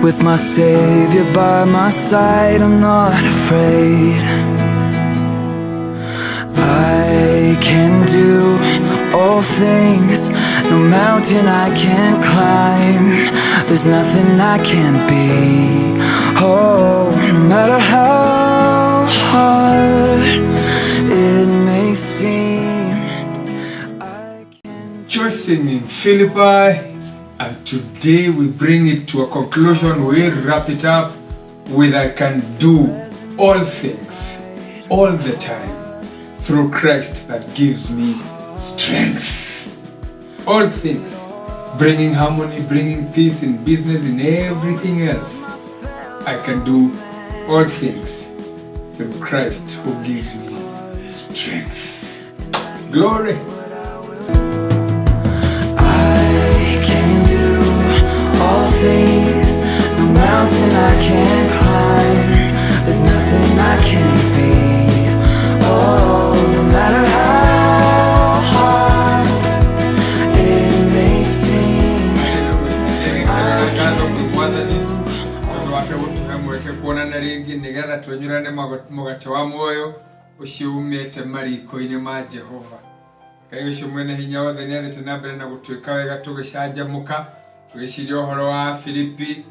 With my Savior by my side, I'm not afraid. I can do all things, no mountain I can't climb. There's nothing I can't be. Oh, no matter how hard it may seem, I can. Rejoicing in Philippi, and today we bring it to a conclusion. We wrap it up with "I can do all things all the time through Christ that gives me strength." All things, bringing harmony, bringing peace in business, in everything else. I can do all things through Christ who gives me strength. Glory. I can do all things, no mountain I can't climb. There's nothing I can't be. Oh, no matter how hard it may seem. Ngatho kwĩ Mwathani tondũ wake gũtũhe mweke kuonana rĩngĩ nĩgetha twenyũrane mũgate wa muoyo ũcio umĩte mariko-inĩ ma Jehova. Ngai ũcio mwene hinya wothe nĩ athiĩte na mbere na gũtwĩka wega tũgĩcanjamũka tũgĩciria ũhoro wa Filipi.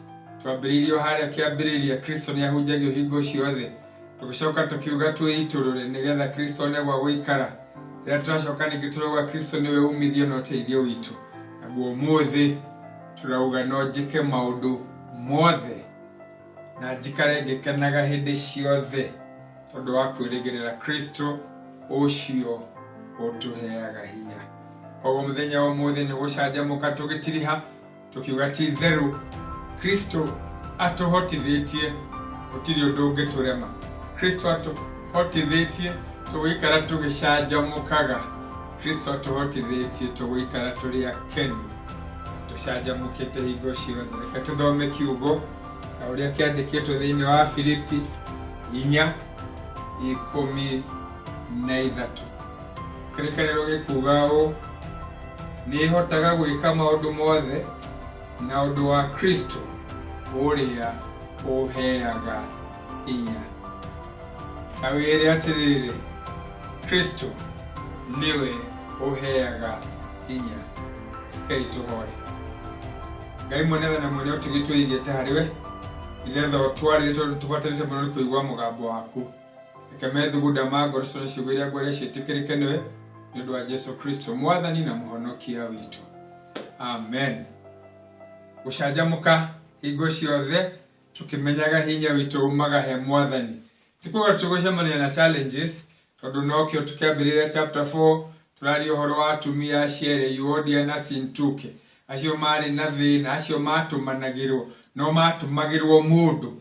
Twambĩrĩirie o harĩa kĩambĩrĩria, Kristo nĩ ahunjagio hingo ciothe. Tũgĩcoka tũkiuga twĩitũrũre nĩgetha Kristo one gwa gũikara. Rĩrĩa tũracoka ningĩ tũrauga Kristo nĩwe umithio na ũteithio witũ. Naguo ũmũthĩ tũrauga no njĩke maũndũ mothe na njikare ngĩkenaga hĩndĩ ciothe tondũ wa kwĩrĩgĩrĩra Kristo ũcio ũtũheaga hinya. Koguo mũthenya wa ũmũthĩ nĩ gũcanjamũka tũgĩtiriha tũkiuga ti itherũ Kristo atũhotithĩtie, gũtirĩ ũndũ ũngĩtũrema. Kristo atũhotithĩtie tũgũikara tũgĩcanjamũkaga. Kristo atũhotithĩtie tũgũikara tũrĩ akenu, tũcanjamũkĩte hingo ciothe. Reke tũthome kiugo ta ũrĩa kĩandĩkĩtwo thĩinĩ wa Filipi 4:13. Kĩrĩkanĩro gĩkuga ũũ: "Nĩ hotaga gwĩka maũndũ mothe na ũndũ wa Kristo ũrĩa ũheaga hinya." Ta wĩre atĩrĩrĩ, Kristo nĩwe ũheaga hinya. Rekei tũhoe. Ngai mwene tha na mwene ũtugi, twĩigĩte harĩ we nĩgetha ũtwarĩre tondũ tũbatarĩte mũno nĩ kũigua mũgambo waku. Reke methugunda ma ngoro citũ na ciugo iria ngwaria ciĩtĩkĩrĩke nĩwe, nĩ ũndũ wa Jesu Kristo Mwathani na Mũhonokia witũ, amen. Gũcanjamũka hingo ciothe tũkĩmenyaga hinya witũ umaga he Mwathani. Ti kuga tũgũcemania na challenges, tondũ nokĩo tũkĩambĩrĩria chapter 4 tũraria ũhoro wa atumia acio erĩ, Euodia na Sintuke, acio marĩ na thĩna, acio matũmanagĩrwo, no matũmagĩrwo mũndũ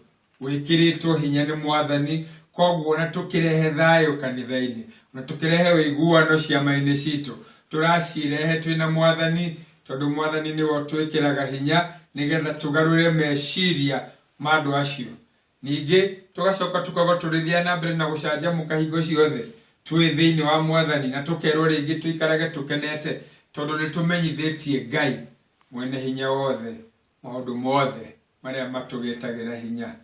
wĩkĩrĩtwo hinya nĩ Mwathani. Koguo ona tũkĩrehe thayũ kanitha-inĩ, ona tũkĩrehe ũiguano ciama-inĩ citũ, tũracirehe twĩna Mwathani, tondũ Mwathani nĩwe ũtwĩkĩraga hinya nĩgetha tũgarũre meciria ma andũ acio. Ningĩ tũgacoka tũkauga tũrĩthiaga na mbere na gũcanjamũka hingo ciothe twĩ thĩinĩ wa Mwathani, na tũkerwo rĩngĩ tũikarage tũkenete tondũ nĩ tũmenyithĩtie Ngai mwene hinya wothe maũndũ mothe marĩa matũgĩtagĩra hinya.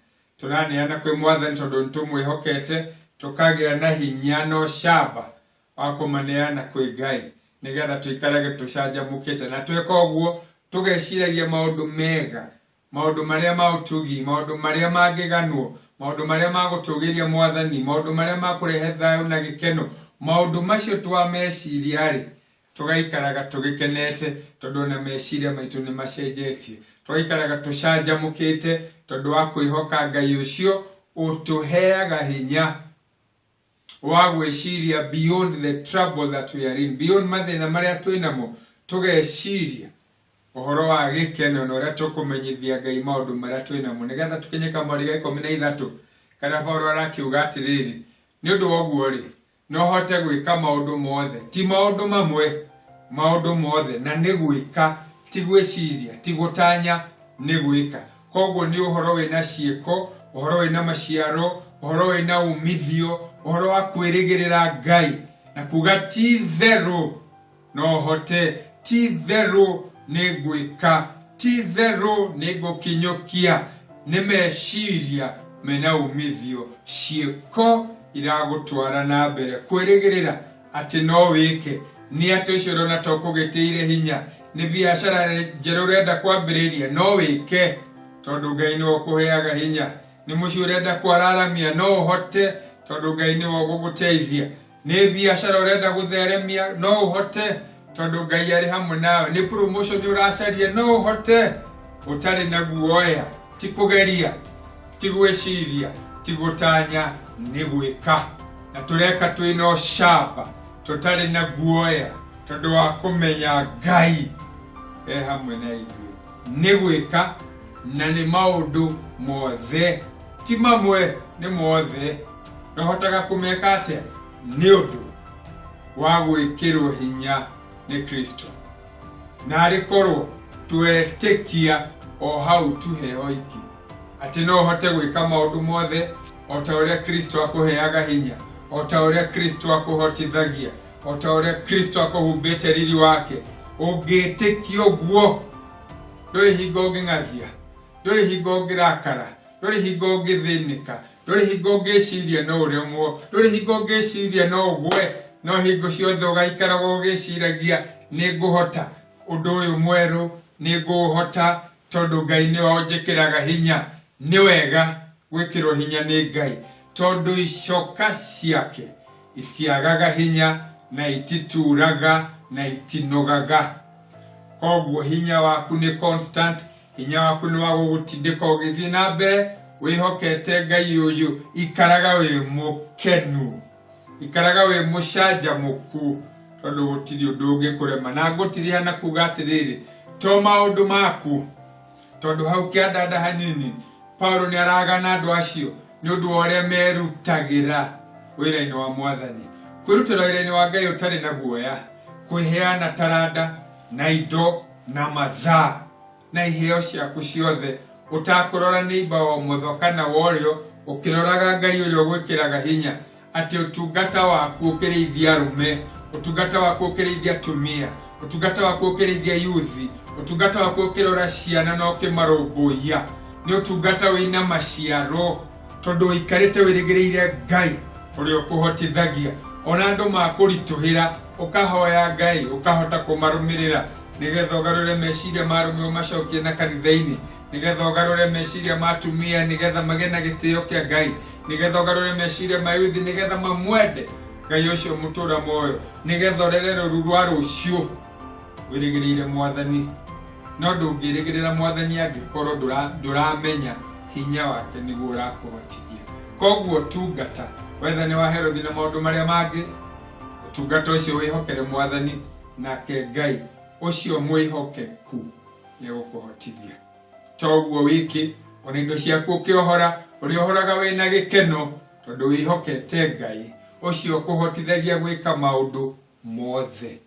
Tũraneana kwĩ Mwathani tondũ nĩ tũmwĩhokete, tũkagĩa na hinya na ũcamba wa kũmaneana kwĩ Ngai nĩgetha tũikarage tũcanjamũkĩte. Na tweka ũguo tũgeciragia maũndũ mega, maũndũ marĩa ma ũtugi, maũndũ marĩa mangĩganwo, maũndũ marĩa ma gũtũgĩria Mwathani, maũndũ marĩa ma kũrehe thayũ na gĩkeno. Maũndũ macio twameciria-rĩ, tũgaikaraga tũgĩkenete tondũ ona meciria maitũ nĩ macenjetie. Tũgaikaraga tũcanjamũkĩte tondũ wa kwĩhoka Ngai ũcio ũtũheaga hinya wa gwĩciria beyond the trouble that we are in, beyond mathĩna marĩa twĩ namo, tũgeciria ũhoro wa gĩkeno na ũrĩa tũkũmenyithia Ngai maũndũ marĩa twĩ namo nĩgetha tũkinye kamweri ga 13, karĩa Paulo arakiuga atĩrĩrĩ, nĩ ũndũ wa ũguo rĩ, no hote gwĩka maũndũ mothe, ti maũndũ mamwe, maũndũ mothe. Na nĩ gwĩka, ti gwĩciria, ti gũtanya, nĩ gwĩka. Koguo nĩ ũhoro wĩna ciĩko, ũhoro wĩna maciaro, ũhoro wĩna umithio, ũhoro wa kwĩrĩgĩrĩra Ngai na kuga ti therũ no hote, ti therũ nĩ ngwĩka, Ti-itherũ nĩngũkinyũkia nĩ meciria mena umithio, ciĩko iragũtwara na mbere, kwĩrĩgĩrĩra atĩ no wĩke. Nĩ atĩ ũcio ũrona ta ũkũgĩtĩire hinya, nĩ biacara njerũ ũrenda kwambĩrĩria, no wĩke tondũ Ngai nĩwe ũkũheaga hinya. Nĩ mũciĩ ũrenda kwararamia, no ũhote tondũ Ngai nĩwe ũgũgũteithia. Nĩ biacara ũrenda gũtheremia, no ũhote tondũ Ngai arĩ hamwe nawe. Nĩ promotion ũracaria, no ũhote ũtarĩ na guoya. Ti kũgeria, ti gwĩciria, ti gũtanya, nĩ gwĩka. Na tũreka twĩna ũcamba, tũtarĩ na guoya, tondũ wa kũmenya Ngai e hamwe na ithuĩ. Nĩ gwĩka na nĩ maũndũ mothe, ti mamwe, nĩ mothe. Tũhotaga kũmeka atĩa? Nĩ ũndũ wa gwĩkĩrwo hinya nĩ Kristo. Na arĩ korwo twetĩkia o hau tu he hoiki atĩ no ũhote gwĩka maũndũ mothe o ta ũrĩa Kristo akũheaga hinya, o ta ũrĩa Kristo akũhotithagia, o ta ũrĩa Kristo akũhumbĩte riri wake. Ũngĩtĩkia ũguo, ndũrĩ hingo ũngĩng'athia, ndũrĩ hingo ũngĩrakara, ndũrĩ hingo ũngĩthĩnĩka, ndũrĩ hingo ũngĩciria no ũremwo, ndũrĩ hingo ũngĩciria no ũgwe, no hingo ciothe ũgaikaraga ũgĩciragia nĩ ngũhota ũndũ ũyũ mwerũ, nĩ ngũũhota tondũ Ngai nĩwe ũnjĩkĩraga hinya. Nĩ wega gwĩkĩrwo hinya nĩ Ngai tondũ icoka ciake itiagaga hinya na itituraga na itinogaga. Koguo hinya waku nĩ constant, hinya waku nĩ wa gũgũtindĩka ũgĩthiĩ na mbere wĩhokete Ngai ũyũ. Ikaraga wĩ mũkenu, ikaraga wĩ mũcanjamũku tondũ gũtirĩ ũndũ ũngĩkũrema. Na ngũtiriha na kuga atĩrĩrĩ, to maũndũ maku, tondũ hau kĩandanda hanini Paulo nĩ aragana andũ acio nĩ ũndũ wa ũrĩa merutagĩra wĩra-inĩ wa Mwathani. Kwĩrutĩra wĩra-inĩ wa Ngai ũtarĩ na guoya, kwĩheana taranda na indo na mathaa na iheo ciaku ciothe, ũtakũrora nĩimba wa ũmotho kana wa ũrĩo, ũkĩroraga Ngai ũrĩa ũgwĩkĩraga hinya, atĩ ũtungata waku ũkĩrĩithia arũme, ũtungata waku ũkĩrĩithia atumia, ũtungata waku ũkĩrĩithia yuthi, ũtungata waku ũkĩrora ciana na ũkĩmarũmbũiya, nĩ ũtungata wĩna maciaro, tondũ ũikarĩte wĩrĩgĩrĩire Ngai ũrĩa ũkũhotithagia. Ona andũ makũritũhĩra, ũkahoya Ngai ũkahota kũmarũmĩrĩra, nĩgetha ũgarũre meciria ma arũme ũmacokie na kanitha-inĩ, nĩgetha ũgarũre meciria ma atumia nĩgetha magĩe na gĩtĩo kĩa Ngai, nĩgetha ũgarũre meciria ma yuthi nĩgetha mamwende Ngai ũcio mũtũra muoyo, nĩgetha ũrere rũru rwa rũciũ wĩrĩgĩrĩire Mwathani. No ndũngĩrĩgĩrĩra Mwathani angĩkorwo ndũramenya hinya wake nĩguo ũrakũhotithia. Koguo tungata wetha nĩ wa Herothi na maũndũ marĩa mangĩ, ũtungata ũcio wĩhokere Mwathani, nake Ngai ũcio mwĩhokeku nĩegũkũhotithia. To ũguo wiki, ona indo ciaku ũkĩohora, ũrĩohoraga wĩna gĩkeno tondũ wĩhokete Ngai ũcio ũkũhotithagia gwĩka maũndũ mothe.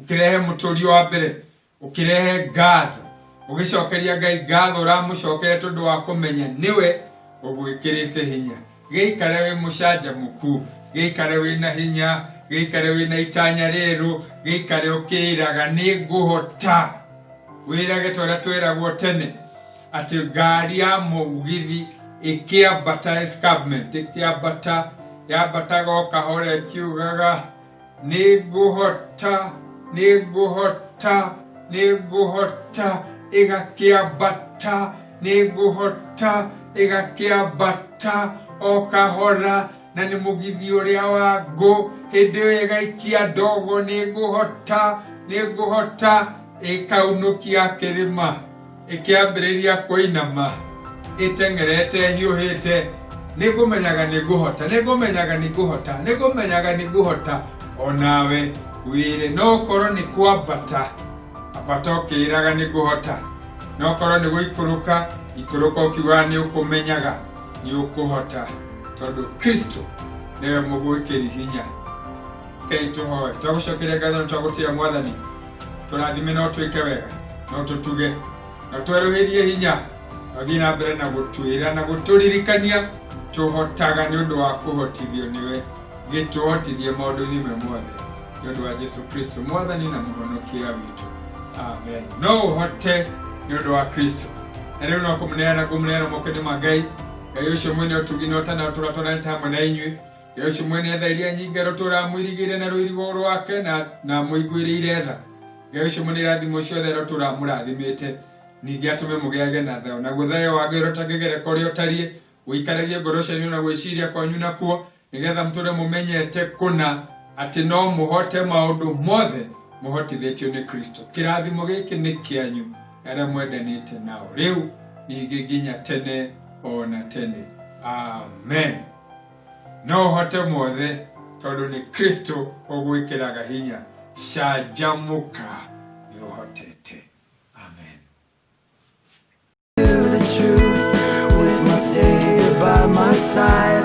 Ũkĩrehe mũtũrio wa mbere, ũkĩrehe ngatho, ũgĩcokeria Ngai ngatho, ũramũcokeria tondũ wa kũmenya nĩwe ũgwĩkĩrĩte hinya. Gĩikare wĩ mũcanjamũku, gĩikare wĩna hinya, gĩikare wĩna itanya rĩerũ, gĩikare ũkĩĩraga nĩ ngũhota. Wĩrage ta ũrĩa twĩragwo tene atĩ ngari ya mũgithi ĩkĩambata escarpment, ĩkĩambata, yambataga o kahora ĩkiugaga nĩ ngũhota, nĩ ngũhota, nĩ ngũhota, ĩgakĩambata, nĩ ngũhota, ĩgakĩambata o kahora, na nĩ mũgithi ũrĩa wa ngũ, hĩndĩ ĩyo ĩgaikia ndogo, nĩ ngũhota, nĩ ngũhota, ĩkaunũkia kĩrĩma, ĩkĩambĩrĩria kũinama, ĩteng'erete ĩhiũhĩte, nĩ ngũmenyaga nĩ ngũhota, nĩ ngũmenyaga nĩ ngũhota, nĩ ngũmenyaga nĩ ngũhota. Onawe wĩre, no ũkorwo nĩ kwambata, ambata ũkĩĩraga nĩ ngũhota, no ũkorwo nĩ gũikũrũka, ikũrũka ũkiugaga nĩ ũkũmenyaga nĩ ũkũhota, tondũ Kristo nĩwe mũgwĩkĩri hinya. Rekei tũhoe. Twagũcokeria ngatho na twagũtĩĩa Mwathani, tũrathime na ũtwĩke wega, na ũtũtuge na ũtwerũhĩrie hinya, na ũthiĩ na mbere na gũtwĩra na gũtũririkania tũhotaga nĩ ũndũ wa kũhotithio nĩwe. Gĩtũhotithie maũndũ-inĩ me mothe nĩ ũndũ wa Jesu Kristo Mwathani na Mũhonokia witũ. Amen. No ũhote. Nĩ ũndũ wa Kristo. Na rĩu no kũmũneana ngũmũneana moko-inĩ ma Ngai, Ngai ũcio mwene ũtugi na ũtana ũtũũra twaranĩte hamwe na inyuĩ, Ngai ũcio mwene tha iria nyingĩ arotũũra amũirigĩire na rũirigo rwake na amũiguĩrĩire tha. Ngai ũcio mwene irathimo ciothe arotũũra amũrathimĩte, ningĩ atũme mũgĩage na thayũ. Naguo thayũ wa Ngai ũrĩa ũtangĩgereka ũrĩa ũtariĩ, ũikaragie ngoro cianyu na gwĩciria kwanyu nakuo, nĩgetha mũtũre mũmenyete kũna atĩ no mũhote maũndũ mothe mũhotithĩtio nĩ Kristo. Kĩrathimo gĩkĩ nĩ kĩanyu na arĩa mwendanĩte nao rĩu ningĩ nginya tene o na tene. Amen. No ũhote mothe tondũ nĩ Kristo ũgwĩkĩraga hinya. Canjamũka, nĩ ũhotete. Amen. To the truth with my Savior by my side.